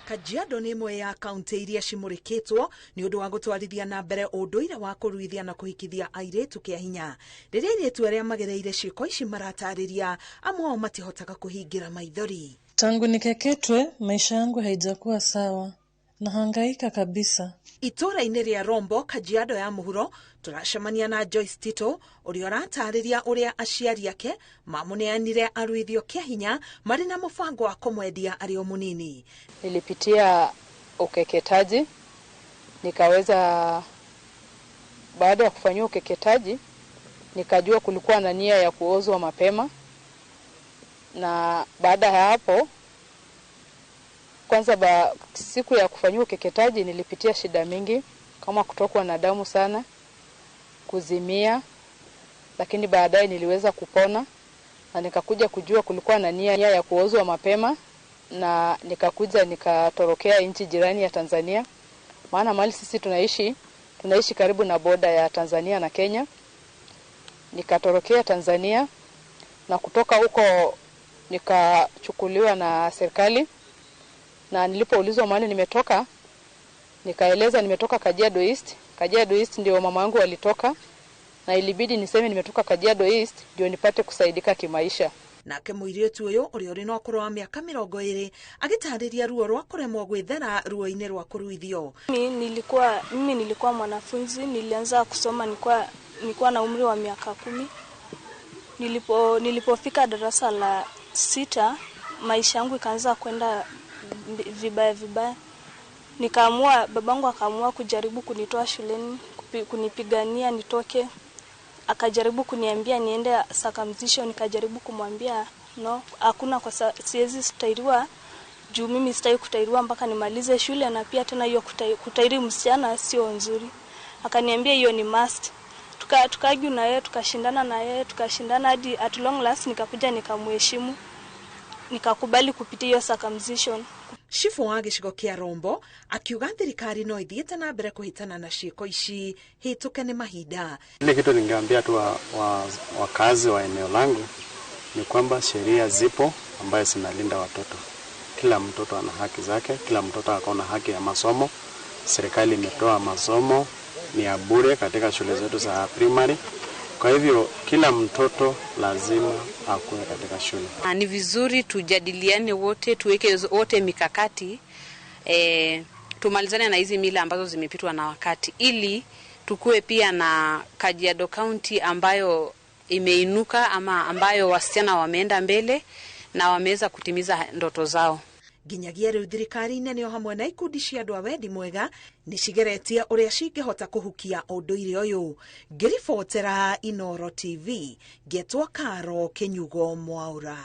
Kajiado nĩ ĩmwe ya kaunti iria cimũrĩkĩtwo nĩ ũndũ wa gũtwarithia na mbere ũndũire wa kũruithia na kũhikithia airĩtu kĩa hinya. Rĩrĩa airĩtu arĩa magereire ciĩko ici maratarĩria, amwe ao matihotaga kũhingĩra maithori. Tangu nikeketwe, maisha yangu haijakuwa sawa, nahangaika kabisa. Itũũra-inĩ rĩa Rombo, Kajiado ya mũhuro, tũracemania na Joyce Tito ũrĩa ũratarĩria ũrĩa aciari ake mamũneanire aruithio kĩa hinya marĩ na mũbango wa kũmwendia arĩ o mũnini. Nilipitia ukeketaji, nikaweza, baada ya kufanyiwa ukeketaji nikajua kulikuwa na nia ya kuozwa mapema, na baada ya hapo kwanza siku ya kufanyiwa ukeketaji nilipitia shida mingi kama kutokwa na damu sana, kuzimia, lakini baadaye niliweza kupona na nikakuja kujua kulikuwa na nia ya kuozwa mapema, na nikakuja nikatorokea nchi jirani ya Tanzania, maana mahali sisi tunaishi karibu na boda ya Tanzania na Kenya. Nikatorokea Tanzania na kutoka huko nikachukuliwa na serikali, na nilipoulizwa mahali nimetoka nikaeleza nimetoka Kajiado East. Kajiado East ndio mama yangu walitoka, na ilibidi niseme nimetoka Kajiado East ndio nipate kusaidika kimaisha. Nake mũirĩtu ũyũ ũrĩa ũrĩ na ũkũrũ wa mĩaka 20 agĩtarĩria ruo rwa kũremwo gwĩthera ruo-inĩ rwa kũruithio. Mimi nilikuwa mwanafunzi, nilianza kusoma nilikuwa na umri wa miaka 10. Nilipofika darasa la 6, maisha yangu ikaanza kwenda vibaya vibaya. Nikaamua, babangu akaamua kujaribu kunitoa shuleni, kunipigania nitoke. Akajaribu kuniambia niende circumcision, nikajaribu kumwambia no, hakuna, kwa siwezi kutairiwa juu mimi sitaki kutairiwa mpaka nimalize shule, na pia tena hiyo kutairi msichana sio nzuri. Akaniambia hiyo ni must. Tukaargue na yeye, tukashindana na yeye, tukashindana hadi at long last nikakuja nikamheshimu, nikakubali kupitia hiyo circumcision. Cibu wa gĩcigo kĩa Rombo akiuga thirikari no ithiĩte na mbere kũhĩtana na ciĩko ici hĩtũke nĩ mahinda. Ile kitu ningeambia tu wakazi wa eneo langu ni kwamba sheria zipo ambayo zinalinda watoto. Kila mtoto ana haki zake, kila mtoto ako na haki ya masomo. Serikali imetoa masomo ni ya bure katika shule zetu za primary. Kwa hivyo kila mtoto lazima akuwe katika shule. Ni vizuri tujadiliane wote, tuweke wote mikakati, tumalizane na hizi mila ambazo zimepitwa na wakati, ili tukue pia na Kajiado County ambayo imeinuka ama ambayo wasichana wameenda mbele na wameweza kutimiza ndoto zao. Nginyagia rĩu thirikari nene o hamwe na ikundi cia andũ a wendi mwega nĩ cigeretie ũrĩa cingĩhota kũhukia ũndũire ũyũ. Ngĩribotera Inooro TV, ngetwo Karo Kĩnyugo Mwaura.